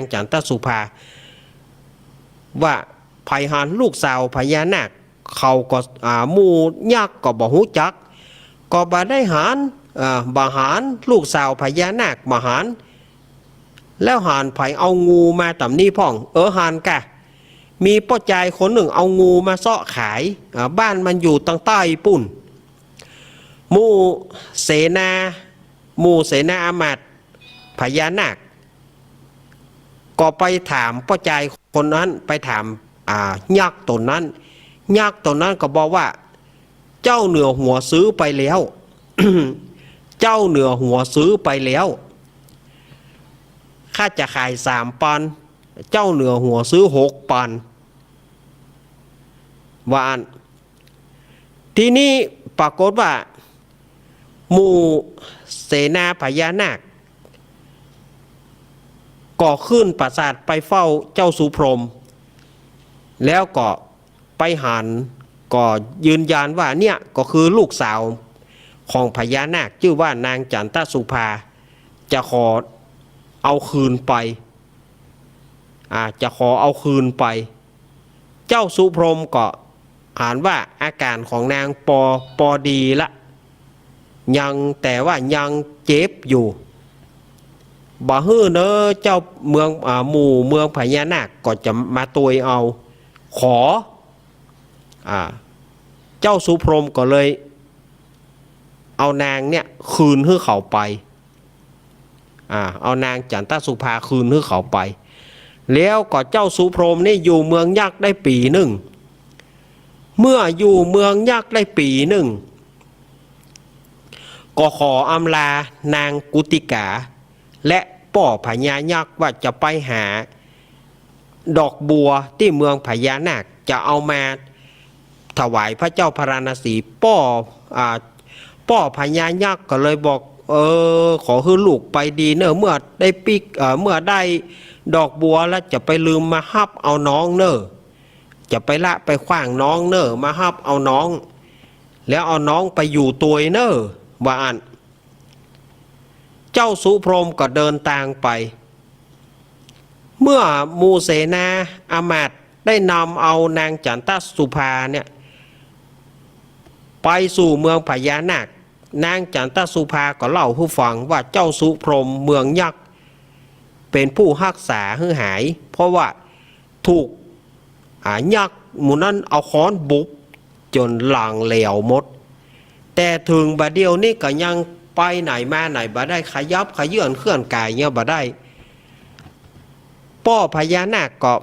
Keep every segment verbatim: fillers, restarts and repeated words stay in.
างจันตสุภา ว่าใผหันลูกสาวพญานาค เขาก็ อ่า หมู่ยักษ์ก็บ่ฮู้จัก ก็บ่ได้หัน อ่า บ่หันลูกสาวพญานาค บ่หัน แล้วหันใผเอางูมาต๋ำนี้พ่อง เออ หันก่ะ มีป้อจายคนนึ่งเอางูมาเซาะขาย อ่า บ้านมันอยู่ตางใต้ปุ้น หมู่เสนา หมู่เสนาอามาตย์พญานาค ก็ไปถามป้อจายคนนั้น ไปถาม อ่า ยักษ์ต๋นนั้น ยักษ์ต๋นนั้นก็บอกว่า เจ้าเหนือหัวซื้อไปแล้ว เจ้าเหนือหัวซื้อไปแล้ว ข้าจะขายสามปอนด์ เจ้าเหนือหัวซื้อหกปอนด์ ว่าอั้น ทีนี้ปรากฏว่า หมู่เสนาพญานาค ก็ขึ้นปราสาทไปเฝ้าเจ้าสุพรหม แล้วก็ไปหัน ก็ยืนยันว่าเนี่ยก็คือลูกสาวของพญานาค จื้อว่านางจันตสุภา จะขอเอาคืนไป อ่า จะขอเอาคืนไป เจ้าสุพรหมก็หันว่าอาก๋านของนางปอ ปอดีละ ยัง แต่ว่ายังเจ็บอยู่ บ่หื้อเน้อ เจ้าเมือง อ่า หมู่เมืองพญานาคก็จะมาตวยเอา ขอ อ่า เจ้าสุพรหมก็เลยเอานางเนี่ยคืนหื้อเขาไป อ่า เอานางจันตสุภาคืนหื้อเขาไป แล้วก็เจ้าสุพรหมนี่อยู่เมืองยักษ์ได้ปี๋นึ่ง เมื่ออยู่เมืองยักษ์ได้ปี๋นึ่ง ก็ขออำลานางกุติกา และป้อพญายักษ์ว่าจะไปหาดอกบัวตี้เมืองพญานาค จะเอามาถวายพระเจ้าพาราณสี ป้อ อ่า ป้อพญายักษ์ก็เลยบอก เออ ขอหื้อลูกไปดีเน้อ เมื่อได้ปิ๊ก เอ่อ เมื่อได้ดอกบัวแล้วจะไปลืมมาฮับเอาน้องเน้อ จะไปละไปขว้างน้องเน้อ มาฮับเอาน้อง แล้วเอาน้องไปอยู่ตวยเน้อ ว่าอั้น เจ้าสุพรหมก็เดินตางไป เมื่อหมู่เสนาอามาตย์ได้นำเอานางจันตสุภาเนี่ย ไปสู่เมืองพญานาค นางจันตสุภาก็เล่าหื้อฟังว่าเจ้าสุพรหมเมืองยักษ์ เป๋นผู้ฮักษาหื้อหาย เพราะว่าถูก อ่า ยักษ์หมู่นั้นเอาค้อนบุบจ๋นหลังแหลวหมด แต่เถิงบ่าเดี่ยวนี้ก็ยังไปไหนมาไหนบ่ได้ ขยับเขยื้อนเคลื่อนกายเนี่ยบ่ได้ ป้อพญานาคก็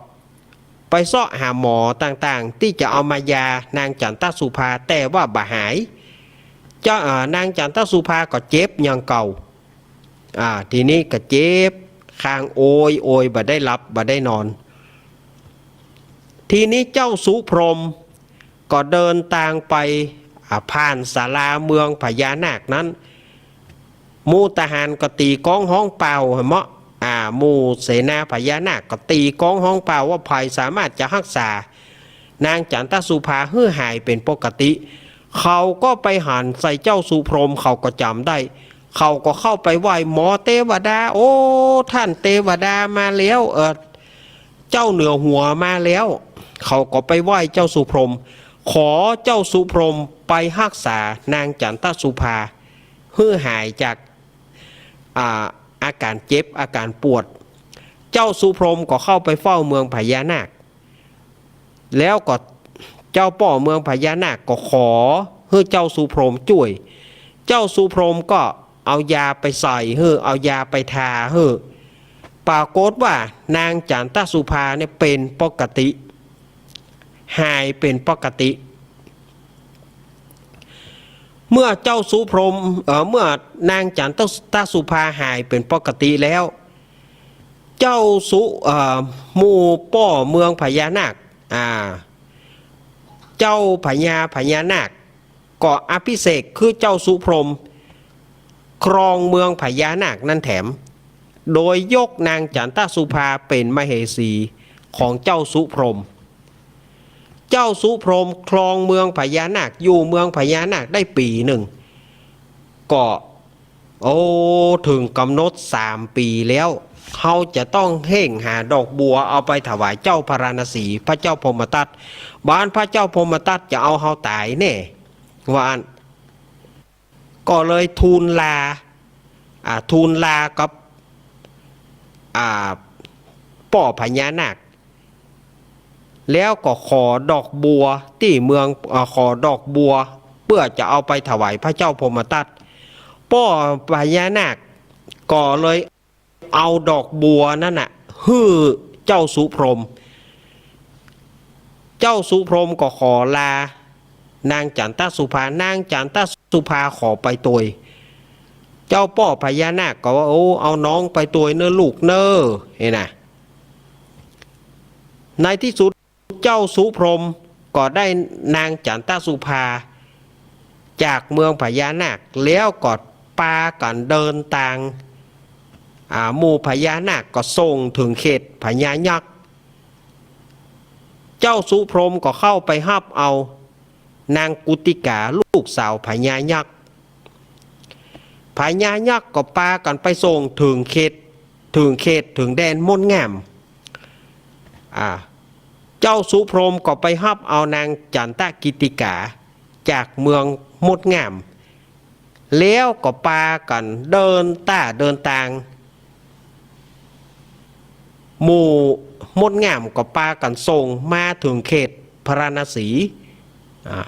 ไปเซาะหาหมอต่างๆ ตี้จะเอามายานางจันตสุภา แต่ว่าบ่หาย เจ้า อ่า นางจันตสุภาก็เจ็บอย่างเก่า อ่า ทีนี้ก็เจ็บ คางโอยโอย บ่ได้หลับ บ่ได้นอน ทีนี้เจ้าสุพรหมก็เดินตางไป อ่า ผ่านศาลาเมืองพญานาคนั้น หมู่ทหารก็ตี๋ก้องฮ้องเป่า หันเมาะ อ่า หมู่เสนาพญานาคก็ตี๋ก้องฮ้องเป่าว่าใผสามารถจะฮักษานางจันตสุภาหื้อหายเป๋นปกติ เขาก็ไปหันใส่เจ้าสุพรหม เขาก็จ๋ำได้ เขาก็เข้าไปไหว้ หมอเตวดา โอ้ ท่านเตวดามาแล้ว เอ่อ เจ้าเหนือหัวมาแล้ว เขาก็ไปไหว้เจ้าสุพรหม ขอเจ้าสุพรหมไปฮักษานางจันตสุภา หื้อหายจาก อ่า อาก๋านเจ็บ อาก๋านปวด เจ้าสุพรหมก็เข้าไปเฝ้าเมืองพญานาค แล้วก็เจ้าป้อเมืองพญานาคก็ขอหื้อเจ้าสุพรหมจ้วย เจ้าสุพรหมก็เอายาไปใส่หื้อ เอายาไปทาหื้อ ปรากฏว่านางจันตสุภาเนี่ยเป๋นปกติ หายเป๋นปกติ เมื่อเจ้าสุพรหม เอ่อ เมื่อนางจันตสุภาหายเป๋นปกติแล้ว เจ้าสุ เอ่อ หมู่ป้อเมืองพญานาค อ่า เจ้าพญาพญานาค ก็อภิเษกคือเจ้าสุพรหม ครองเมืองพญานาคนั้นแถม โดยยกนางจันตสุภาเป๋นมเหสีของเจ้าสุพรหม เจ้าสุพรหมครองเมืองพญานาค อยู่เมืองพญานาคได้ปี๋นึ่ง ก็ โอ้ เถิงก๋ำหนดสามปี๋แล้ว เฮาจะต้องเฮ่งหาดอกบัวเอาไปถวายเจ้าพาราณสี พระเจ้าพรหมทัต บ่าอั้นพระเจ้าพรหมทัตจะเอาเฮาต๋ายแน่ ว่าอั้น ก็เลยทูลลา อ่า ทูลลากับ อ่า ป้อพญานาค แล้วก็ขอดอกบัวตี้เมือง อ่า ขอดอกบัวเปื้อจะเอาไปถวายพระเจ้าพรหมทัต ป้อพญานาคก็เลยเอาดอกบัวนั้นน่ะหื้อเจ้าสุพรหม เจ้าสุพรหมก็ขอลานางจันตสุภา นางจันตสุภาขอไปตวย เจ้าป้อพญานาคก็ว่า โอ้ เอาน้องไปตวยเน่อลูกเน่อ หั้นนะ ในตี้สุดเจ้าสุพรหมก็ได้นางจันตสุภาจากเมืองพญานาค แล้วก็ปากั๋นเดินตาง อ่า หมู่พญานาคก็ส่งเถิงเขตพญายักษ์ เจ้าสุพรหมก็เข้าไปฮับเอานางกุติกาลูกสาวพญายักษ์ พญายักษ์ก็ปากั๋นไปส่งเถิงเขต เถิงเขต เถิงแดนมดงาม อ่า เจ้าสุพรหมก็ไปฮับเอานางจันตกิติกาจากเมืองมดงาม แล้วก็ปากั๋นเดินต้าเดินตาง หมู่มดงามก็ปากั๋นส่งมาเถิงเขตพาราณสี อ่า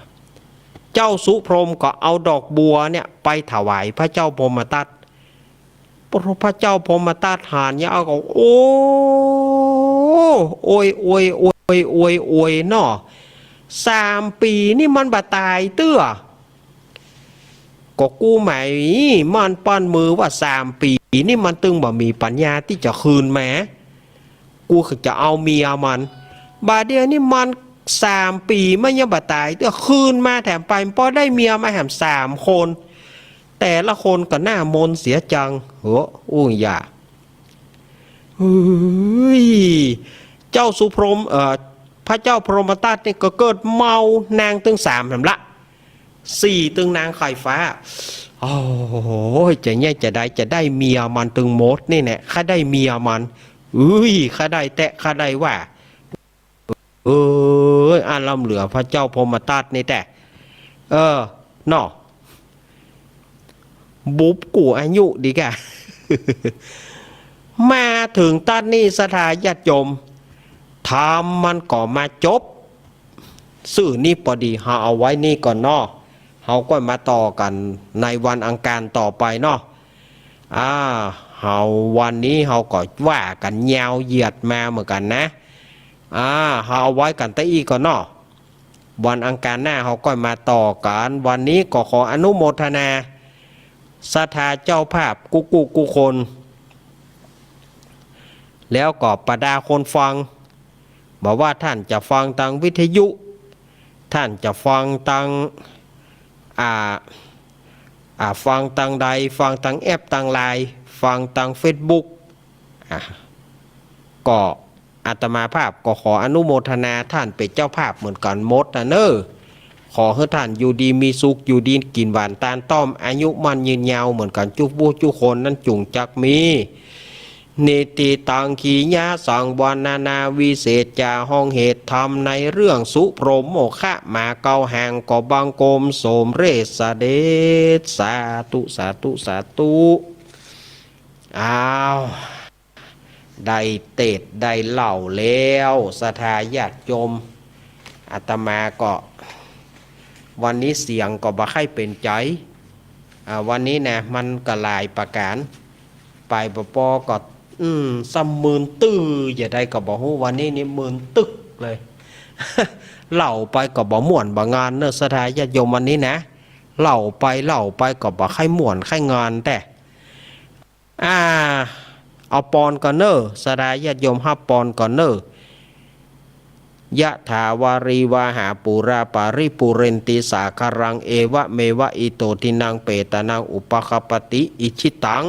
เจ้าสุพรหมก็เอาดอกบัวเนี่ยไปถวายพระเจ้าพรหมทัต พระเจ้าพรหมทัตหันเนี่ยก็ โอ้ โอย โอย โอย โอย โอยเนาะ สามปี๋นี่มันบ่ต๋ายเตื้อ ก็กูหมายม่านป้อนมือว่าสามปี๋นี่มันตึงบ่มีปัญญาตี้จะคืนมา กูจะเอาเมียมัน บ่าเดี่ยวนี้มันสามปี๋มันยังบ่ต๋ายเตื้อ คืนมาแถมไป ปอได้เมียมาแถมสามคน แต่ละคนก็หน้ามนเสียจัง โห อู้หยา เฮ้ย เจ้าสุพรหม เอ่อ พระเจ้าพรหมทัตนี่ก็เกิดเมานางตึงสามแถมละ สี่ตึงนางไข่ฟ้า โอ้โห จะเนี่ยจะได้ จะได้เมียมันตึงหมดนี่แหละ ข้าได้เมียมัน เอ้ย ข้าได้แต๊ ข้าได้ว่า เอ้ย อันล้ำเหลือพระเจ้าพรหมทัตนี่แต๊ เออ เนาะ บุบกู้อายุดีกะ มาเถิงตั๊ดนี้ศรัทธาญาติโยม ธรรมมันก็มาจบ ซื่อนี้ปอดี เฮาเอาไว้นี้ก่อนเนาะ เฮาก็มาต่อกั๋นในวันอังคารต่อไปเนาะ อ่า เฮาวันนี้เฮาก็ว่ากั๋นยาวเหยียดมาเหมือนกั๋นนะ อ่า เฮาเอาไว้กั๋นเต้าอี้ก่อนเนาะ วันอังคารหน้าเฮาก็มาต่อกั๋น วันนี้ก็ขออนุโมทนาศรัทธาเจ้าภาพกู้กู้กู้คน แล้วก็บรรดาคนฟัง บ่ว่าท่านจะฟังตางวิทยุ ท่านจะฟังตาง อ่า อ่า ฟังตางใด ฟังตางแอป ตางไลน์ ฟังตางเฟซบุ๊ก อ่า ก็อาตมาภาพก็ขออนุโมทนาท่านเป๋นเจ้าภาพเหมือนกั๋นหมดนะเน่อ ขอหื้อท่านอยู่ดีมีสุข อยู่ดีกิ๋นหวานตาลต้อม อายุมั่นยืนยาวเหมือนกั๋นจุ๊ผู้จุ๊คนนั้นจุ่งจักมี นิตติตัง ขีณาสัง วรรณนาวิเศษจา ห้องเหตุธรรมในเรื่องสุพรหมโมฆะ มาเก้าแห่ง ก็บังคมสมเร็จเสด็จ สาธุ สาธุ สาธุ อ้าว ได้เตสน์ได้เหล้าแล้ว ศรัทธาญาติโยม อาตมาก็ วันนี้เสียงก็บ่ใค่เป๋นใจ๋ อ่า วันนี้นะ มันก็หลายประก๋าน ไปบ่ปอก็ อืม ซ้ำมึนตื้อ จะใดก็บ่ฮู้ วันนี้นี่มึนตึ๊กเลย เหล้าไปก็บ่ม่วนบ่งานเน่อ ศรัทธาญาติโยม วันนี้นะ เหล้าไปเหล้าไปก็บ่ใค่ม่วนใค่งานแต๊ อ่า เอาปอนก่อนเน่อ ศรัทธาญาติโยม ฮับปอนก่อนเน่อ ยะถาวาริวาหาปูรา ปาริปูเรนติสาคารัง เอวะเมวะอิโต ทินนัง เปตานัง อุปะคะปะติ อิจฉิตัง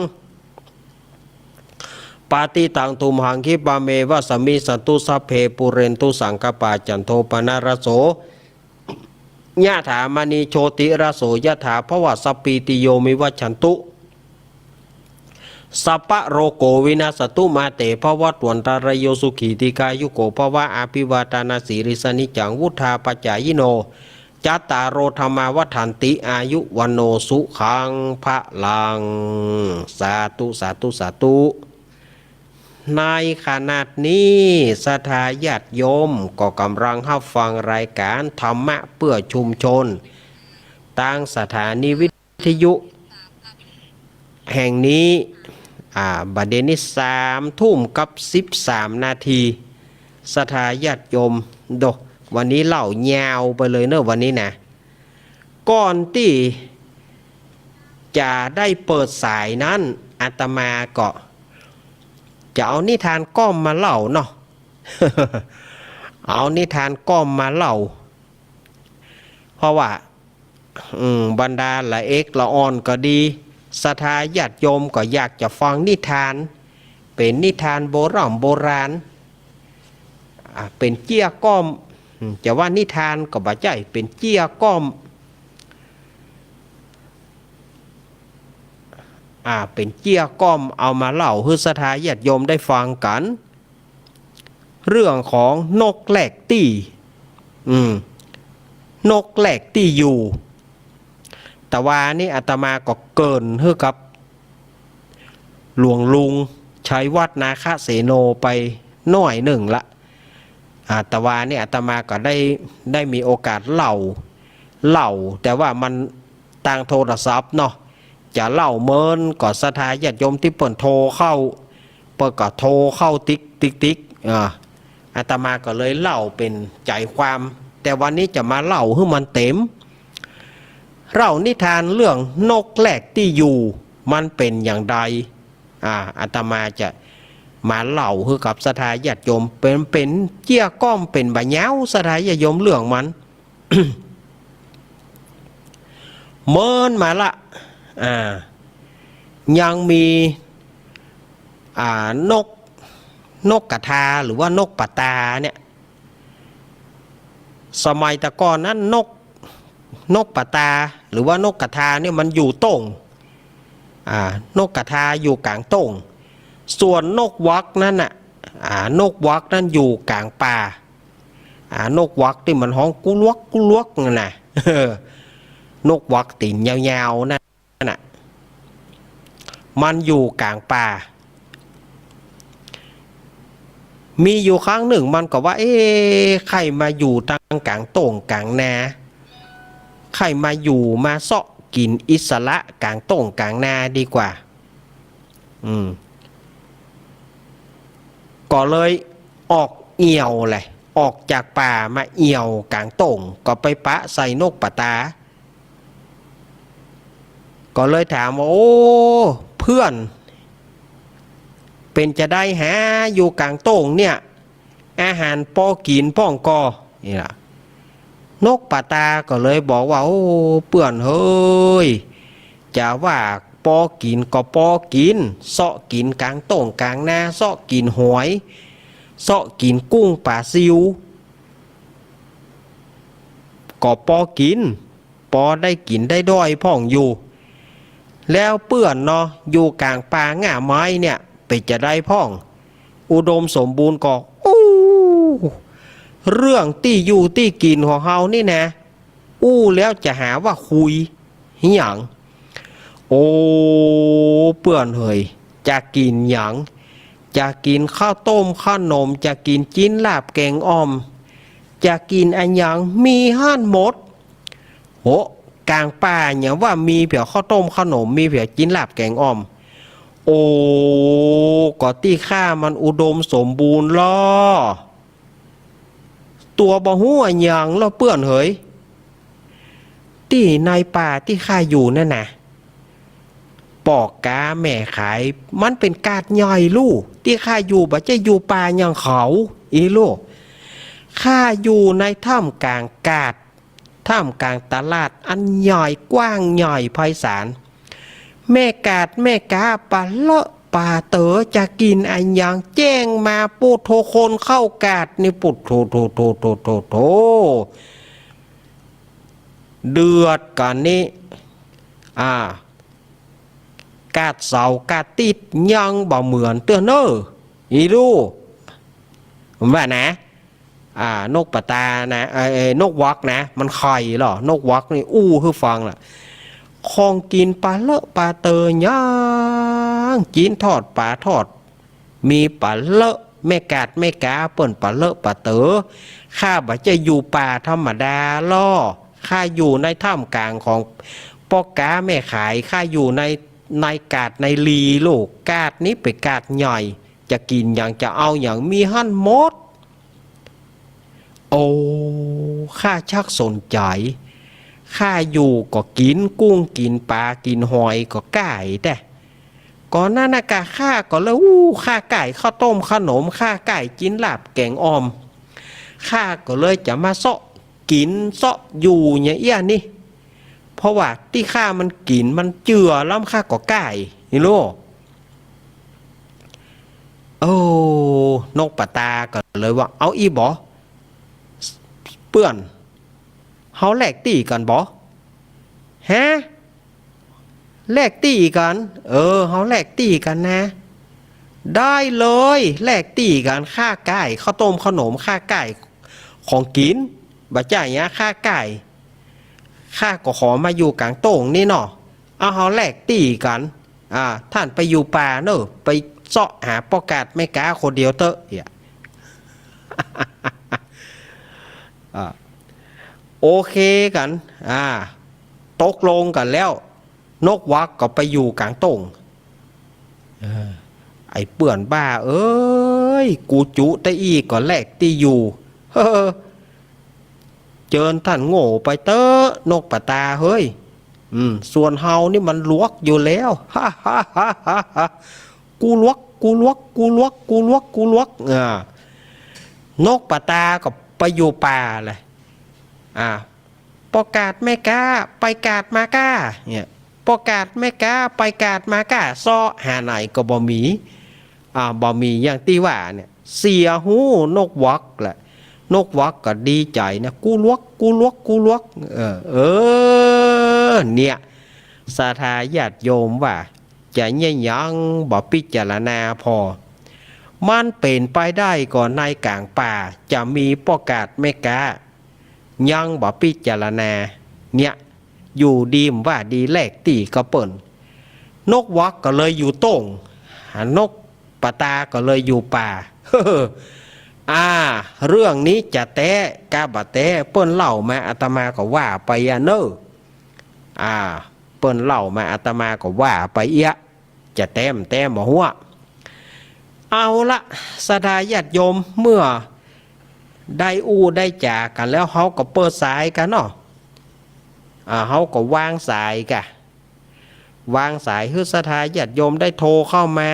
ปะติตัง ตุมหัง คิปะเมวะสะมิชฌะตุ สัพเพ ปูเรนตุ สังกะปา จันโท ปะนะระโส ยะถา มะณี โชติระโส ยะถา ภะวะ สัพพีติโย วิวัชชันตุ สัพพะโรโกวินัสสตุมาเตภวัตวันตะราโยสุขีทีฆายุโกภวะ อะภิวาทานาสีลิสสะนิจจังวุฑฒาปะจายิโน จัตตาโร ธัมมาวัฑฒันติ อายุ วัณโณ สุขัง พะลัง สาธุ สาธุ สาธุ ในขณะนี้ศรัทธาญาติโยมก็กำลังฮับฟังรายการธรรมะเพื่อชุมชน ตางสถานีวิทยุแห่งนี้ อ่า บ่าเดี่ยวนี้สามทุ่มกับสิบสามนาที ศรัทธาญาติโยม โด วันนี้เล่ายาวไปเลยเนอะวันนี้นะ ก่อนตี้จะได้เปิดสายนั้น อาตมาก็จะเอานิทานก้อมมาเล่าเนาะ เอานิทานก้อมมาเล่า เพราะว่า อืม บรรดาละเอกละอ่อนก็ดี ศรัทธาญาติโยมก็อยากจะฟังนิทาน เป๋นนิทานโบร่ำโบราณ อ่า เป๋นเจี้ยก้อม อืม จะว่านิทานก็บ่ใจ้ เป๋นเจี้ยก้อม อ่า เป๋นเจี้ยก้อมเอามาเล่าหื้อศรัทธาญาติโยมได้ฟังกั๋น เรื่องของนกแลกตี้ อืม นกแลกตี้อยู่ ตะวานี้อาตมาก็เกริ่นหื้อกับ หลวงลุงชัยวัฒน์นาคเสโนไปหน้อยนึ่งละ อ่า ตะวานี้อาตมาก็ได้ ได้มีโอกาสเล่า เล่า แต่ว่ามันตางโทรศัพท์เนาะ จะเล่าเมินก็ศรัทธาญาติโยมตี้เปิ้นโทรเข้า เปิ้นก็โทรเข้าติ๊กติ๊กติ๊ก อ่า อาตมาก็เลยเล่าเป๋นใจ๋ความ แต่วันนี้จะมาเล่าหื้อมันเต๋ม เล่านิทานเรื่องนกแลกตี้อยู่ มันเป๋นอย่างใด อ่า อาตมาจะมาเล่าหื้อกับศรัทธาญาติโยม เป๋น เป๋นเจี้ยก้อมเป๋นบ่ายาว ศรัทธาญาติโยม เรื่องมัน เมินมาละ อ่า ยังมี อ่า นก นกกระทาหรือว่านกปะตาเนี่ย สมัยแต่ก่อนนั้นนก นกปะตาหรือว่านกกระทาเนี่ยมันอยู่โต้ง อ่า นกกระทาอยู่ก๋างโต้ง ส่วนนกหวักนั้นน่ะ อ่า นกหวักนั้นอยู่ก๋างป่า อ่า นกหวักตี้มันฮ้องกุลวกกุลวกนั่นน่ะ นกหวักตี๋นยาวๆ นั่นน่ะ มันอยู่ก๋างป่า มีอยู่ครั้งนึ่งมันก็ว่า เอ๊ะ ใค่มาอยู่ตางก๋างโต้งก๋างนา ใค่มาอยู่มาเซาะกิ๋นอิสระก๋างโต้งก๋างนาดีกว่า อืม ก็เลยออกเอี่ยวแหละ ออกจากป่ามาเอี่ยวก๋างโต้ง ก็ไปปะใส่นกปะตา ก็เลยถามว่า โอ้ เปื้อน เป๋นจาใดหาอยู่ก๋างโต้งเนี่ย อาหารปอกิ๋นพ่องก่อ นี่ล่ะ นกปะตาก็เลยบอกว่า โอ้ เปื้อนเฮย จะว่าปอกิ๋นก็ปอกิ๋น เซาะกิ๋นก๋างโต้งก๋างนา เซาะกิ๋นหอย เซาะกิ๋นกุ้งป๋าซิว ก็ปอกิ๋น ปอได้กิ๋นได้ด้อยพ่องอยู่ แล้วเปื้อนเนาะ อยู่ก๋างป่าง่าไม้เนี่ย เป๋นจาใดพ่อง อุดมสมบูรณ์ก่อ อู้ เรื่องตี้อยู่ตี้กิ๋นของเฮานี่นะ อู้แล้วจะหาว่าคุย หยัง โอ้ เปื้อนเหย จะกิ๋นหยัง จะกิ๋นข้าวต้มข้าวนม จะกิ๋นจิ๊นลาบแก๋งอ่อม จะกิ๋นอะหยัง มีหั้นหมด โห ก๋างป่าหยังว่ามีเปียงข้าวต้มข้าวนม มีเปียงจิ๊นลาบแก๋งอ่อม โอ้ ก็ตี้ข้ามันอุดมสมบูรณ์ลอ ตั๋วบ่ฮู้อะหยังลอเปื้อนเหย ตี้ในป่าตี้ข้าอยู่นั่นน่ะ ป้อก๊าแม่ขาย มันเป๋นกาดใหญ่ลู่ ตี้ข้าอยู่บ่ใจ้อยู่ป่าอย่างเขา อี้ลู่ ข้าอยู่ในท่ามก๋างกาด ท่ามก๋างตลาดอันใหญ่กว้างใหญ่ไพศาล แม่กาดแม่ก๊าปาเลอะปาเต๋อ จะกิ๋นอะหยังแจ้งมา ปุโธ คนเข้ากาดนี่ ปุโธ โธ โธ โธ โธ โธ เดือดกั๋นนี่ อ่า กาดเสาร์กาดติ๊ดยังบ่เหมือนเตื้อเน่อ อีลูก มันว่านะ อ่า นกปะตานะ เอ่อ เอ่อ นกหวอกนะ มันใค่ลอ นกหวอกนี่อู้หื้อฟังล่ะ ของกิ๋นปาเลอะปาเต๋อยัง จิ๊นทอดป๋าทอด มีปาเลอะ แม่กาดแม่ก๊าเปิ้นปาเลอะปาเต๋อ ข้าบ่ใจ้อยู่ป่าธรรมดาลอ ข้าอยู่ในท่ามกลางของป้อก๊าแม่ขาย ข้าอยู่ใน ในกาดในลีลูก กาดนี้เป๋นกาดใหญ่ จะกิ๋นหยังจะเอาหยังมีหั้นหมด โอ้ ข้าชักสนใจ๋ ข้าอยู่ก็กิ๋นกุ้งกิ๋นป๋ากิ๋นหอยก็ก้ายแต๊ ก่อนนั้นน่ะกาข้าก็เลย อู้ ข้าก้ายข้าวต้มขนม ข้าก้ายจิ๊นลาบแก๋งอ่อม ข้าก็เลยจะมาเซาะกิ๋นเซาะอยู่เนี่ยเอี้ยนี่ เพราะว่าตี้ข้ามันกิ๋นมันเจือล้ำข้าก็ก้าย นี่ลูก โอ้ นกปะตาก็เลยว่า เอาอี้บ่ เปื้อน เฮาแลกตี้กั๋นบ่ ฮะ แลกตี้กั๋น เออ เฮาแลกตี้กั๋นนะ ได้เลย แลกตี้กั๋น ข้าก้ายข้าวต้มขนม ข้าก้ายของกิ๋น บ่ใจ้หยัง ข้าก้าย ข้าก็ขอมาอยู่ก๋างโต้งนี่เนาะ เอา เฮาแลกตี้กั๋น อ่า ต้านไปอยู่ป่าเน่อ ไปเซาะหาป้อกาดแม่ก๊าคนเดียวเต๊อะ เหีย อ่า โอเคกั๋น อ่า ตกลงกั๋นแล้ว นกหวอกก็ไปอยู่ก๋างโต้ง เออ ไอ้เปื้อนบ้าเอ้ย กูจุแต๊อี้ก็แลกตี้อยู่ เฮ้อ เจิญต้านโง่ไปเต๊อะ นกปะตาเฮ้ย อืม ส่วนเฮานี่มันหลวกอยู่แล้ว ฮ่าฮ่าฮ่าฮ่าฮ่า กูหลวก กูหลวก กูหลวก กูหลวก กูหลวก อ่า นกปะตาก็ไปอยู่ป่าแหละ อ่า ป้อกาดแม่ก๊า ไปกาดมาก้า เนี่ย ป้อกาดแม่ก๊า ไปกาดมาก้า เซาะหาไหนก็บ่มี อ่า บ่มีอย่างตี้ว่าเนี่ย เสียฮู้นกหวอกแหละ นกหวอกก็ดีใจ๋นะ กูหลวก กูหลวก กูหลวก เออ เออ เนี่ย ศรัทธาญาติโยมว่า จะเยียะหยังบ่พิจารณาผ่อ มันเป๋นไปได้ก่อในก๋างป่า จะมีป้อกาดแม่ก๊า ยังบ่พิจารณา เนี่ย อยู่ดีบ่ว่าดีแลกตี้กับเปิ้น นกหวอกก็เลยอยู่โต้ง นกปะตาก็เลยอยู่ป่า อ่า เรื่องนี้จะแต๊กาบ่แต๊ เปิ้นเล่ามาอาตมาก็ว่าไปอะเน่อ อ่า เปิ้นเล่ามาอาตมาก็ว่าไปเอี้ย จะแต๊บ่แต๊บ่ฮู้ เอาละ ศรัทธาญาติโยม เมื่อได้อู้ได้จ๋ากั๋นแล้ว เฮาก็เปิดสายกั๋นเนาะ อ่า เฮาก็วางสายกะ วางสายหื้อศรัทธาญาติโยมได้โทรเข้ามา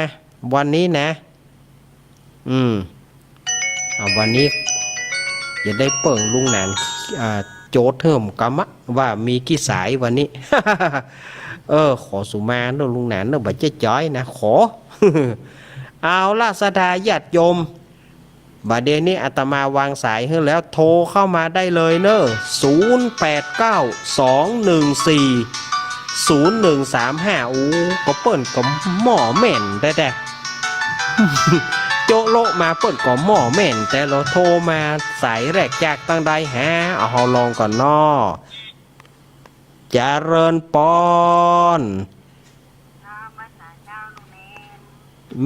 วันนี้นะ อืม อ่า วันนี้จะได้เปิ้งลุงหนาน อ่า โจทย์หื้อหม่ำกำอะ ว่ามีกี่สายวันนี้ เออ ขอสุมาเน่อลุงหนานเน่อ บ่ใจ้จอยนะ ขอ เอาละ ศรัทธาญาติโยม บ่าเดี่ยวนี้อาตมาวางสายหื้อแล้ว โทรเข้ามาได้เลยเน่อ ศูนย์แปดเก้า สองหนึ่งสี่ ศูนย์หนึ่งสามห้า โอ้ ก็เปิ้นก็หม้อแม่นแต๊ๆ โจ๊ะโละมาเปิ้นก็หม้อแม่นแต๊ลอ โทรมาสายแรกจากตังใดฮะ เอา เฮาลองก่อนเนาะ เจริญปอน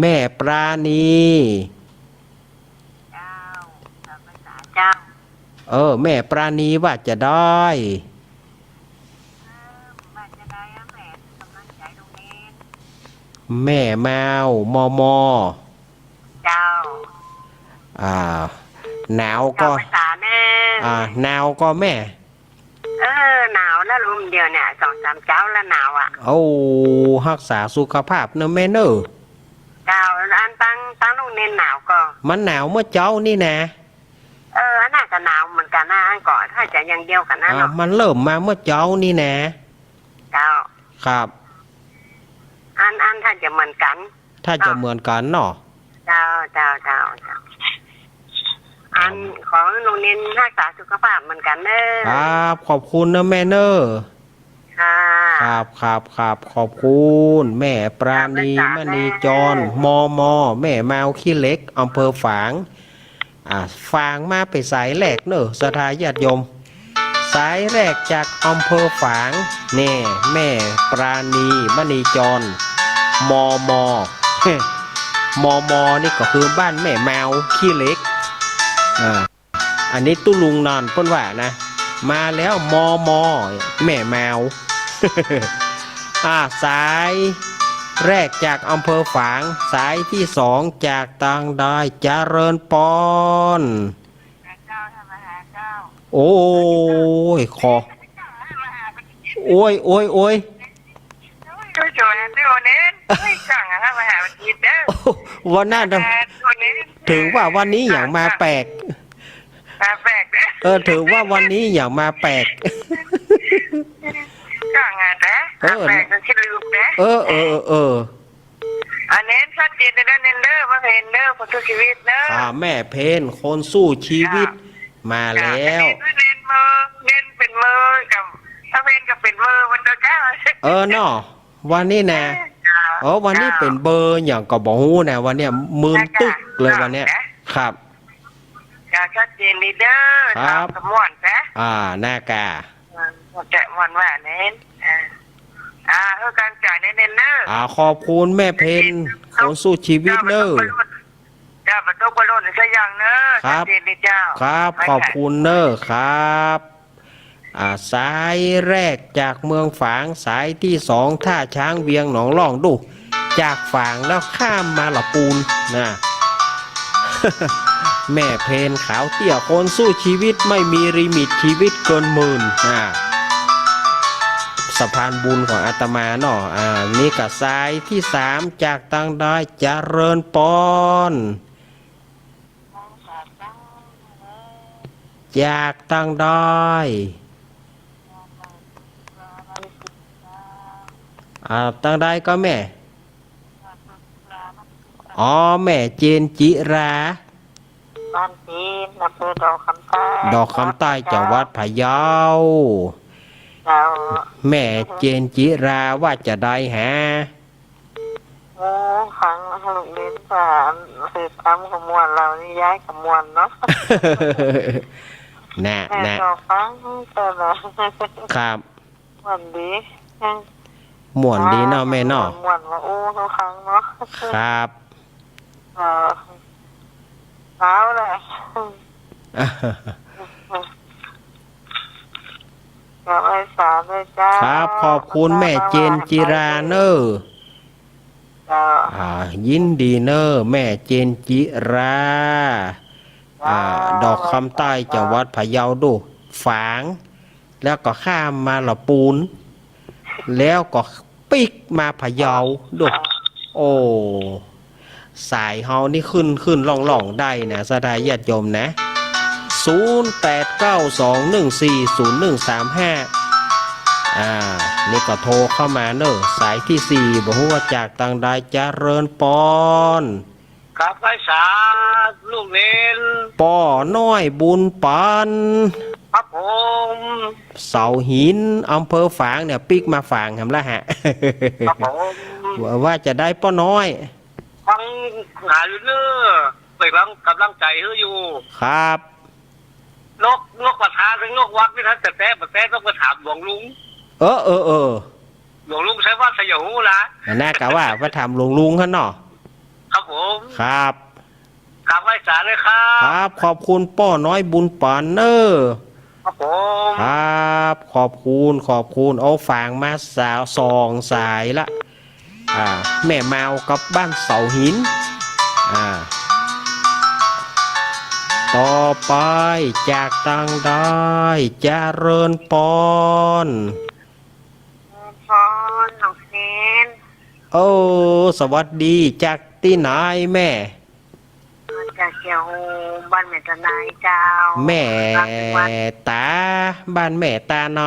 แม่ปราณี เจ้า เออ แม่ปราณีว่าจะได้ แม่แมว มอมอ เจ้า อ่า หนาวก่อ ภาษาแม่ อ่า หนาวก่อแม่ เออ หนาวนะลุง เดี๋ยวเนี่ย สองสามเจ๊าแล้วหนาวอะ โอ้ ฮักษาสุขภาพเน่อแม่เน่อ เจ้า อันตัง ตังลุงเณรหนาวก่อ มันหนาวเมื่อเจ๊านี่นะ เออ อันนั้นก็หนาวเหมือนกั๋นนะ อันก่อถ้าจะอย่างเดียวกั๋นนะ อ่า เนาะ มันเริ่มมาเมื่อเจ๊านี่นะ เจ้า ครับ อัน อันถ้าจะเหมือนกั๋น ถ้าจะเหมือนกั๋นเนาะ เจ้า เจ้า เจ้า เจ้า อัน ขอหื้อลุงเณรฮักษาสุขภาพเหมือนกั๋นเน่อ ครับ ขอบคุณเน่อแม่เน่อ ค่ะ ครับ ครับ ครับ ขอบคุณแม่ปราณี มณีจร มม แม่แมวขี้เหล็ก อำเภอฝาง อ่า ฝางมาเป๋นสายแรกเน่อ ศรัทธาญาติโยม สายแรกจากอำเภอฝาง แน่ แม่ปราณี มณีจร มม มม นี่ก็คือบ้านแม่แมวขี้เหล็ก อ่า อันนี้ตุ๊ลุงนอนเปิ้นว่านะ มาแล้ว มม แม่แมว อ่า สายแรกจากอำเภอฝาง สายตี้สองจากตางใด เจริญปอน โอ้ย ขอ โอ้ย โอ้ย โอ้ย ก็จะมาเที่ยวเน้น เฮ้ย สั่งอะครับ มาหาวันนี้เด้อ วันนั้นน่ะ มาเที่ยวเน้น ถือว่าวันนี้อย่างมาแปลก มาแปลกเด้อ เออ ถือว่าวันนี้อย่างมาแปลก สั่งอะนะ เออ แปลกจนขี้ลืมนะ เออ เออ เออ อันเน้นชัดเจนเด้อ เน้นเด้อ มาเพ็ญเด้อ คนสู้ชีวิตเด้อ อ่า แม่เพ็ญ คนสู้ชีวิต เจ้า มาแล้ว เจ้า เน้นเน้นเมอ เน้นเป๋นเมอกับ ถ้าเพ็ญก็เป๋นเมอมันก็เจ้า เออเนาะ วันนี้นะ เจ้า เออ วันนี้ เจ้า เป๋นเบอร์หยังก็บ่ฮู้นะ วันเนี้ย มึนตึ๊กเลยวันเนี้ย เจ้า ครับ เจ้า ชัดเจนดีเด้อ ครับ เจ้า ขมวดนะ อ่า นากา เออ จะม่วนว่าเน้น อ่า อ่า เออ การจ่ายเน้นๆเน้อ อ่า ขอบคุณแม่เพ็ญ คนสู้ชีวิตเน้อ เจ้า บ่ตกบ่หล่น เจ้า บ่ตกบ่หล่นสักอย่างเน้อ ครับ ชัดเจนดีเจ้า ครับ ขอบคุณเน้อ ครับ อ่า สายแรกจากเมืองฝาง สายตี้สองท่าช้างเวียงหนองล่อง ดู จากฝางแล้วข้ามมาละปูนนะ แม่เพ็ญขาวเตี้ย คนสู้ชีวิต ไม่มีลิมิต ชีวิตเกินหมื่นนะ สะพานบุญของอาตมาเนาะ อ่า นี่ก็สายตี้สามจากตางใด เจริญปอน จากตางใด อ่า ตางใดก็แม่ อ๋อ แม่เจนจิรา บ้านจีน อำเภอดอกคำใต้ ดอกคำใต้ จังหวัดพะเยา เจ้า แม่เจนจิรา ว่าจะใดหา โอ้ ฟังลูกเล่นสารสืบธรรมขมวด เฮานี่ย้ายขมวดเนาะ น่ะ แม่ น่ะ ก็ฟังตลอด ครับ ม่วนดี ม่วนดีเนาะแม่เนาะ ม่วนว่า โอ้ ทุกครั้งเนาะ ครับ เออ เอาแหละ ก็ไหว้สาด้วยเจ้า ครับ ขอบคุณแม่เจนจิราเน้อ เจ้า อ่า ยินดีเน้อ แม่เจนจิรา เจ้า อ่า ดอกคำใต้ จังหวัดพะเยา ดู ฝาง แล้วก็ข้ามมาละปูน แล้วก็ปิ๊กมาพะเยา ดู โอ้ สายเฮานี่ขึ้นขึ้นล่องๆได้นะ ศรัทธาญาติโยมนะ ศูนย์แปดเก้าสองหนึ่งสี่ศูนย์หนึ่งสามห้า อ่า นี่ก็โทรเข้ามาเน้อ สายตี้สี่ บ่ฮู้ว่าจากตางใด เจริญปอน ครับ ไหว้สาลูกเณร ป้อน้อยบุญปัน ครับผม เสาหิน อำเภอฝางเนี่ย ปิ๊กมาฝางแหมละฮะ ครับผม ว่า ว่าจะใดป้อน้อย ฟังหาอยู่เน้อ ไปฟังกำลังใจ๋หื้ออยู่ ครับ นก นกกระทากับนกวักนี่ ถ้าจะแต๊บ่แต๊ต้องไปถามหลวงลุง เออ เออ เออ หลวงลุงชัยวัฒน์ชัยหูนะ น่ากะว่าไปถามหลวงลุงหั้นเนาะ ครับผม ครับ ครับ ไหว้สาเลยครับ ครับ ขอบคุณป้อน้อยบุญปันเน้อ ครับผม ครับ ขอบคุณ ขอบคุณ เอาฝางมาสาว สองสายละ อ่า แม่เมากับบ้านเสาหิน อ่า ต่อไปจากตางใด เจริญปอน ปอน น้องเนน โอ้ สวัสดี จากตี้ไหนแม่ มาจากเจียวโฮม บ้านแม่ตาในเจ้า แม่ ตา บ้านแม่ตาใน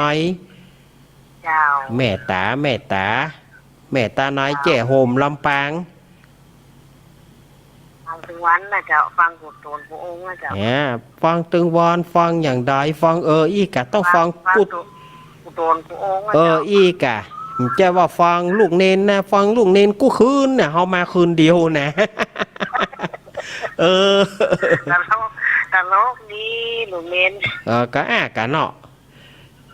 เจ้า แม่ตา แม่ตา แม่ตาใน เจ้า เจียวโฮม ลำปาง ฟังตึงวันนะเจ้า ฟังกู้ตนกู้องค์นะเจ้า เนี่ย ฟังตึงวัน ฟังอย่างใด ฟังเอออี้กะ ต้องฟัง ฟัง ฟังกู้ กู้ตนกู้องค์นะ เออ เจ้า อี้กะ บ่ใจ้ว่าฟังลูกเณรนะ ฟังลูกเณรกู้คืนนะ เฮามาคืนเดียวนะ เออ ตลก ตลกดีลูกเณร เออ ก็ อ่ะ ก็เนาะ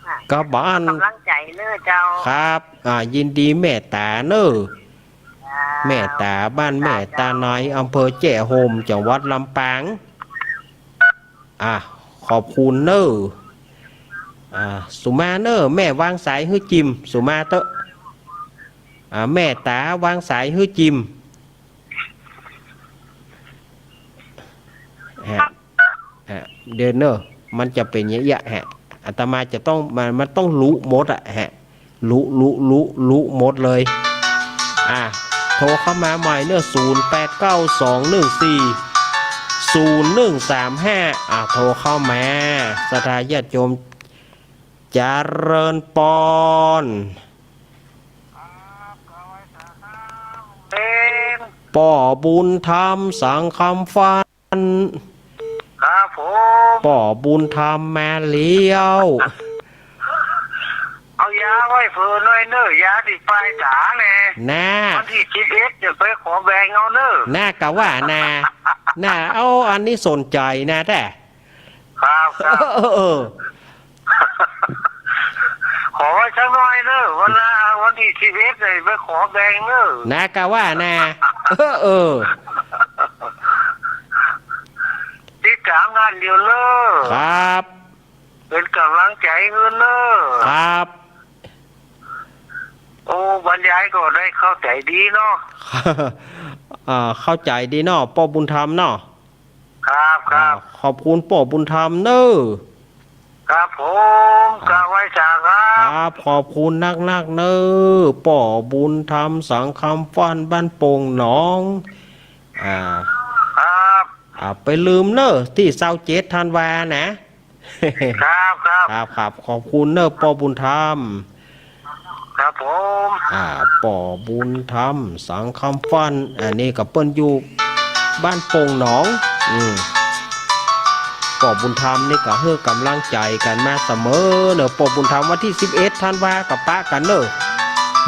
ค่ะ ก็บ่อั้น ก๋ำลังใจ๋เน้อเจ้า ครับ อ่า ยินดีแม่ต๋าเน้อ เจ้า แม่ต๋า บ้านแม่ต๋าน้อย เจ้า อำเภอแจ้ห่ม จังหวัดลำปาง อ่ะ ขอบคุณเน้อ อ่า สุมาเน้อ แม่วางสายหื้อจิม สุมาเต๊อะ อ่า แม่ต๋าวางสายหื้อจิม ฮะ ฮะ เดี๋ยวเน้อ มันจะเป๋นอย่างเงี้ยฮะ อาตมาจะต้อง มัน มันต้องลุหมดอะฮะ ลุ ลุ ลุ ลุหมดเลย อ่ะ โทรเข้ามาใหม่เน้อ ศูนย์แปดเก้าสองหนึ่งสี่ศูนย์หนึ่งสามห้า อ่ะ โทรเข้ามา ศรัทธาญาติโยม เจริญปอน เอง ป้อบุญธรรม สังคำฟัน ครับผม ป้อบุญธรรมมาแล้ว เอายาไว้เผื่อหน่อยเน้อ ยาตี้ป้ายต๋าแน่ น่า วันตี้สิบเอ็ดจะไปขอแบ่งเอาเน้อ น่า กะว่าน่า น่า เอาอันนี้สนใจ๋นะแต๊ ครับ ครับ เออ เออ ขอไว้สักหน่อยเน้อ วันละ วันตี้สิบเอ็ดจะไปขอแบ่งเน้อ น่า กะว่าน่า เออ เออ ติดต๋ามด้านเดียวเน้อ ครับ เป๋นก๋ำลังใจ๋หื้อเน้อ ครับ โอ้ บรรยายก็ได้เข้าใจ๋ดีเนาะ อ่า เข้าใจ๋ดีเนาะ ป้อบุญธรรมเนาะ ครับ ครับ อ่า ขอบคุณป้อบุญธรรมเน้อ ครับผม อ่า กะไหว้สาครับ ครับ ขอบคุณนักๆ เน้อ ป้อบุญธรรม สังคำฟัน บ้านโป่งหนอง อ่า ครับ อ่า ไปลืมเน้อ ตี้ซาวเจ็ดธันวานะ ครับ ครับ ครับ ครับ ขอบคุณเน้อ ป้อบุญธรรม ครับผม อ่า ป้อบุญธรรม สังคำฟัน อันนี้ก็เปิ้นอยู่บ้านโป่งหนอง อืม ป้อบุญธรรมนี่ก็หื้อก๋ำลังใจ๋กั๋นมาเสมอเน้อ ป้อบุญธรรม วันตี้สิบเอ็ดธันวาก็ปะกั๋นเน้อ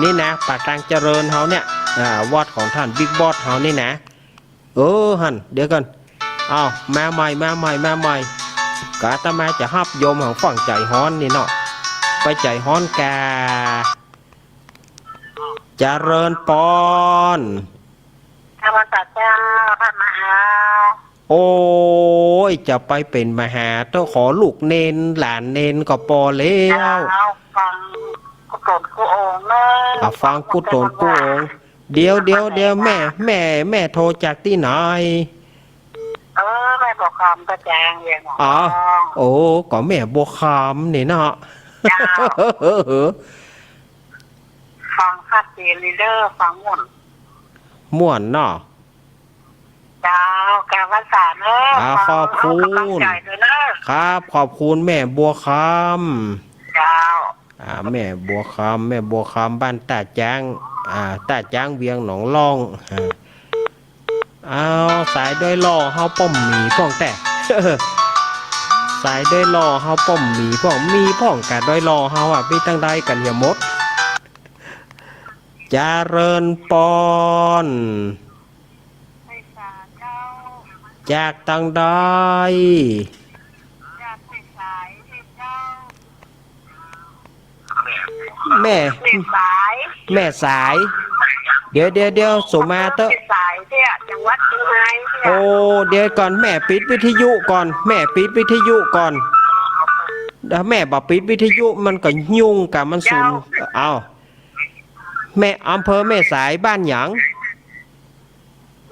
นี่นะ ป่าตางเจริญเฮาเนี่ย อ่า วัดของต้านบิ๊กบอสเฮานี่นะ เออ หั้น เดี๋ยวก่อน อ้าว มาใหม่ มาใหม่ มาใหม่ กะอาตมาจะฮับโยมหังฝั่งใจ๋ฮ้อนนี่เนาะ ไปใจ๋ฮ้อนกา เจริญปอน ธรรมศาสตร์เจ้า พระมหา โอ้ย จะไปเป๋นมหาเต๊อะ ขอลูกเณร หลานเณรก็ปอแล้ว เอาฟังกู้ต๋นกู้องค์เน้อ อ่ะ ฟังกู้ต๋นกู้องค์ เดี๋ยว เดี๋ยว เดี๋ยว แม่ แม่ แม่โทรจากตี้ไหน เออ แม่บัวคำ ตาจาง เวียงหนอง อ๋อ ลอง โอ้ ก็แม่บัวคำนี่เนาะ เจ้า ฟังชัดเจนดีเน้อ ฟังม่วน ม่วนเนาะ เจ้า กาบไหว้สาเน้อ อ่า ฟัง ขอบคุณ เอาก๋ำลังใจ๋เน้อ ครับ ขอบคุณแม่บัวคำ เจ้า อ่า แม่บัวคำ แม่บัวคำ บ้านต้าจ๊าง อ่า ต้าจ๊าง เวียงหนองล่อง อ่า อ้าว สายดอยหล่อเฮาป้อมมีพ่องแต๊ สายดอยหล่อเฮาป้อมมีพ่อง มีพ่องกาดอยหล่อเฮาอ่ะ มีตังใดกั๋นเหียหมด เจริญปอน จากตังใด แม่ แม่สาย แม่สาย เดี๋ยว เดี๋ยว เดี๋ยว สุมาเต๊อะ แม่สายเนี่ย จังหวัดเชียงรายเนี่ย โอ้ เดี๋ยวก่อน แม่ปิดวิทยุก่อน แม่ปิดวิทยุก่อน ถ้าแม่บ่ปิดวิทยุ มันก็ยุ่งกามันสูญ เจ้า เอา แม่ อำเภอแม่สาย บ้านหยัง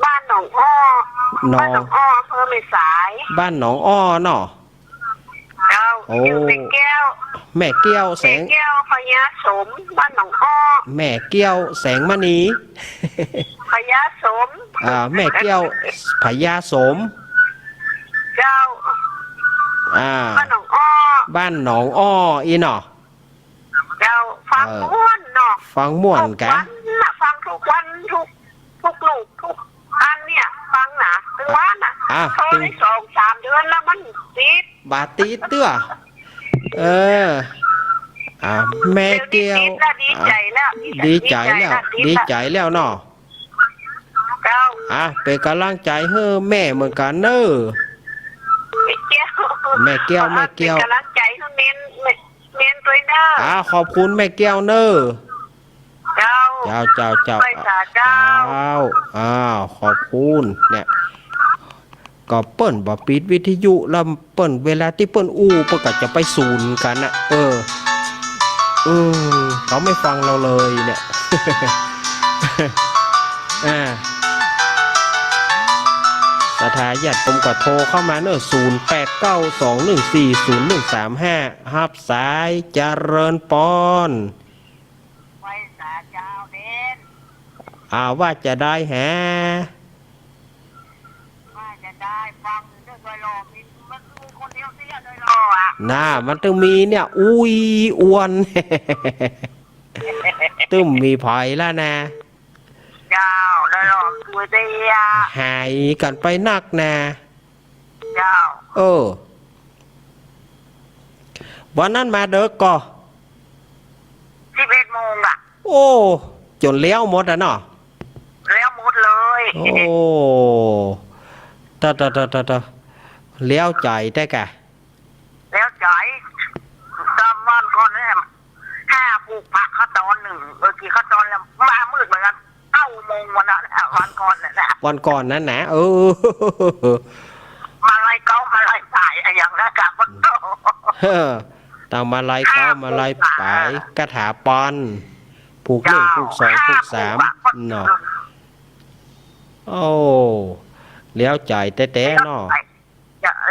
บ้านหนองอ้อ หนอง บ้านหนองอ้อ อำเภอแม่สาย บ้านหนองอ้อเนาะ เจ้า โอ้ อยู่แม่แก้ว แม่แก้วแสง แม่แก้วพญาสม บ้านหนองอ้อ แม่แก้วแสงมณี พญาสม อ่า แม่แก้วพญาสม เจ้า อ่า บ้านหนองอ้อ บ้านหนองอ้ออี้เนาะ เจ้า ฟัง เออ ม่วนเนาะ ฟังม่วนกะ ทุกวันน่ะ ฟังทุกวัน ทุก ทุกลูก ทุกอันเนี่ย ฟังนะ ถึงว่าน่ะ อ่ะ โทรได้ ถึง สองสามเดือนแล้วมันติด บ่ติดเตื้อ เออ อ่า แม่แก้ว ดีใจ๋แล้ว ดีใจ๋แล้ว ดีใจ๋แล้วเนาะ เจ้า อ่า เป๋นก๋ำลังใจ๋หื้อแม่เหมือนกั๋นเน่อ แม่แก้ว แม่แก้ว แม่แก้ว เป๋นก๋ำลังใจ๋หื้อเม้น เม้น เม้นตวยเน่อ อ่า ขอบคุณแม่แก้วเน่อ เจ้า เจ้า เจ้า เจ้า ไหว้สาเจ้า เจ้า อ้าว ขอบคุณ เนี่ย ก็เปิ้นบ่ปิดวิทยุ แล้วเปิ้น เวลาตี้เปิ้นอู้ เปิ้นก็จะไปศูนย์กั๋นน่ะ เออ อืม เขาไม่ฟังเราเลยเนี่ย อ่า ศรัทธาญาติโยมก็โทรเข้ามาเน่อ ศูนย์แปดเก้า สองหนึ่งสี่ ศูนย์หนึ่งสามห้า ฮับสาย เจริญปอน ไหว้สาเจ้าเด่น อ่า ว่าจะได้แฮะ ว่าจะได้ฟังเรื่องดอยหล่อ มี มันมีคนเดียวเสี้ยดอยหล่ออะ น่า มันตึงมีเนี่ย อุ๊ยอ้วน ตึงมีใผละนะ เจ้า ดอยหล่อคือเดีย หายกั๋นไปนักนะ เจ้า เออ วันนั้นมาเดิ็กก่อ สิบเอ็ดโมงอะ โอ้ จ๋นแล้วหมดอะเนาะ แล้วหมดเลย โอ้ ตะ ตะ ตะ ตะ ตะ แล้วใจ๋แต๊กะ แล้วใจ๋ ต๋ามวันก่อนเนี่ย ห้าปลูกผักเขาตอนนึ่ง เออ กี่เขาตอนแล้ว มามืดเหมือนกั๋น เก้าโมงวันนั้นอะ วันก่อนนั่นแหละ วันก่อนนั้นนะ เออ มาลัยเก๊า มาลัยป๋าย อะหยังนะ กะ เออ ต๋ามมาลัยเก๊า มาลัยป๋าย คาถาปอน ผูกนึ่ง ผูกสอง ผูกสาม เนาะ โอ้ แล้วใจ๋แต๊ๆ เนาะ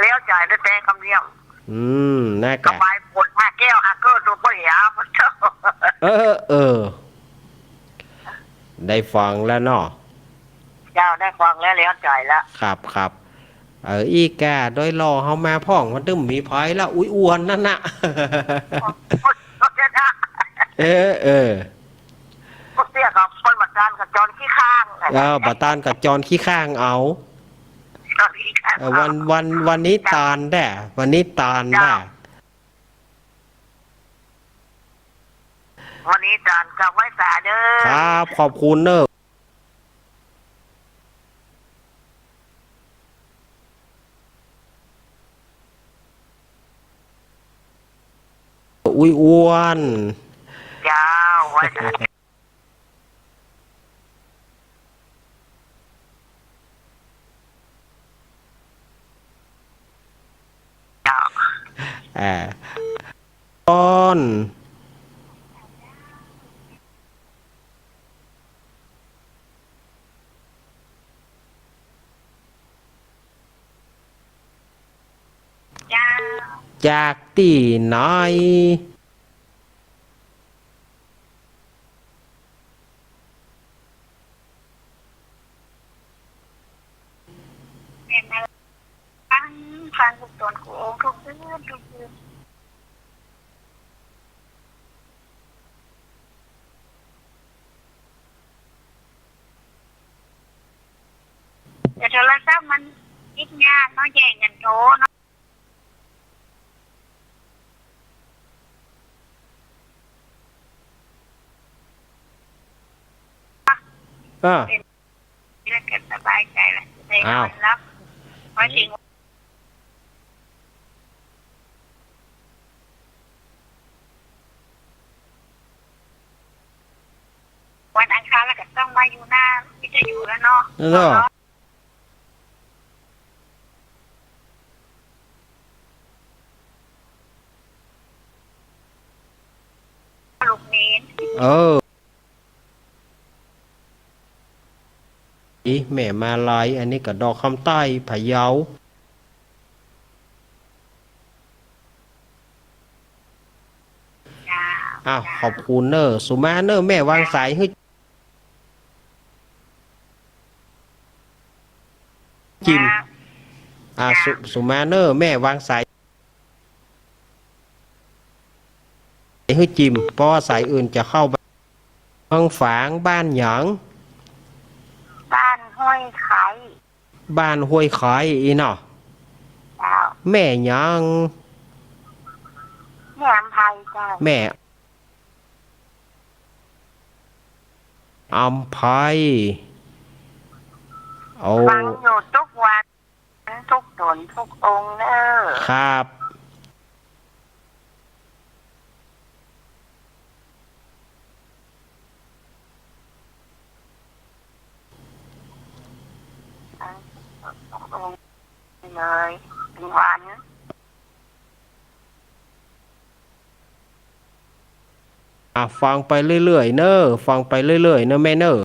แล้วใจ๋แต๊ๆ กำเดียว อืม นะกะ สบายปวดห้าแก้วห้าเก้อตัวเปล่า เออ เออ ได้ฟังแล้วเนาะ เจ้า ได้ฟังแล้ว แล้วใจ๋แล้ว ครับ ครับ เออ อีกา ดอยหล่อเฮามาพ่อง มันตึงมีใผละ อุ๊ยอ้วนนั่นน่ะ เออ เออ พวกเตี้ยก็คนบ่ตานก็จอนขี้ข้าง เออ บ่ตานก็จอนขี้ข้างเอา จอนขี้ข้าง เออ เอา วัน วัน วันนี้ตานแต๊ วันนี้ตานแต๊ เจ้า วันนี้ตานกับไหว้สาเด้อ ครับ ขอบคุณเน่อ อุ๊ยอ้วน เจ้า ไหว้สา เจ้า อ่า ปอน เจ้า จากตี้ไหน แม่นนะ ฟัง ฟังทุกต๋อน กู้องค์ กู้คืน กู้คืน แต่โทรศัพท์มันติดงานเนาะ แย่งกั๋นโทรเนาะ อ่า เพิ่นก็สบายใจ๋ละ ได้นอนหลับ อ้าว พอเถิง วันอังคารแล้วก็ต้องมาอยู่หน้าวิทยุแล้วเนาะ เนาะ ลูกเนน เออ อี แม่มาลัย อันนี้ก็ดอกคำใต้พะเยา อ้าว ขอบคุณเน่อ สุมาเน่อ แม่วางสายหื้อจิม อ่า สุ สุมาเน่อ แม่วางสาย หื้อจิม เพราะว่าสายอื่นจะเข้า เมืองฝาง บ้านหยัง บ้านห้วยไคร้ บ้านห้วยไคร้ อี้เนาะ เจ้า แม่หยัง แม่อำไพเจ้า แม่ อำไพ เอา ฟังอยู่ทุกวัน ทุกต๋นทุกองค์เน่อ ครับ เลย เป็นวัน อ่ะ ฟังไปเรื่อยๆ เน่อ ฟังไปเรื่อยๆ เน่อแม่เน่อ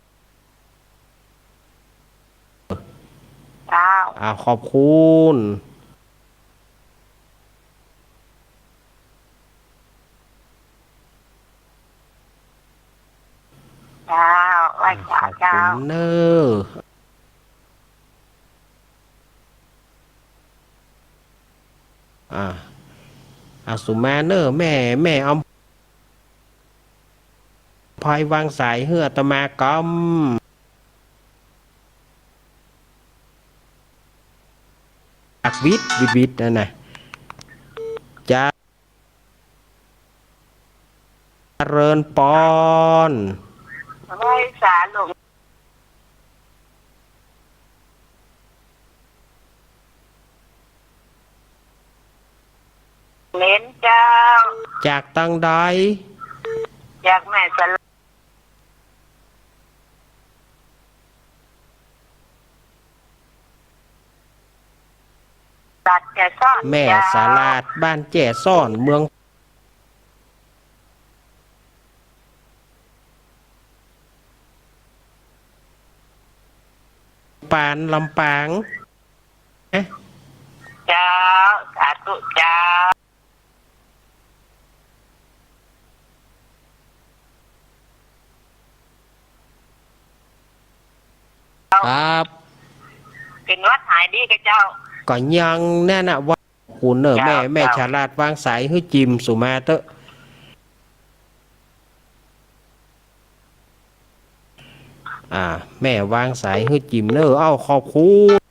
เจ้า อ่ะ ขอบคุณ เจ้า ไหว้พระ อ่ะ ขอบคุณ เจ้า เน่อ อ่า อ่า สุมาเน่อ แม่ แม่อำไพวางสายหื้ออาตมากำ อักวิทย์ วิทย์ วิทย์ นั่นน่ะ เจริญปอน ไหว้สาหลวง เน้นเจ้า จากตังใด จากแม่สลาด ตัดแจซ้อน แม่ เจ้า สลาด บ้านแจซ้อน เมือง ปาน ลำปาง เจ้า สาธุเจ้า ครับ เป็นหวัดหายดีก่อเจ้า ก็ยังนั่นน่ะ ว่าคุณเน่อ เจ้า แม่ แม่ เจ้า สลาด วางสายหื้อจิมสุมาเต๊อะ อ่า แม่วางสายหื้อจิมเน่อ เอ้า ขอบคุณ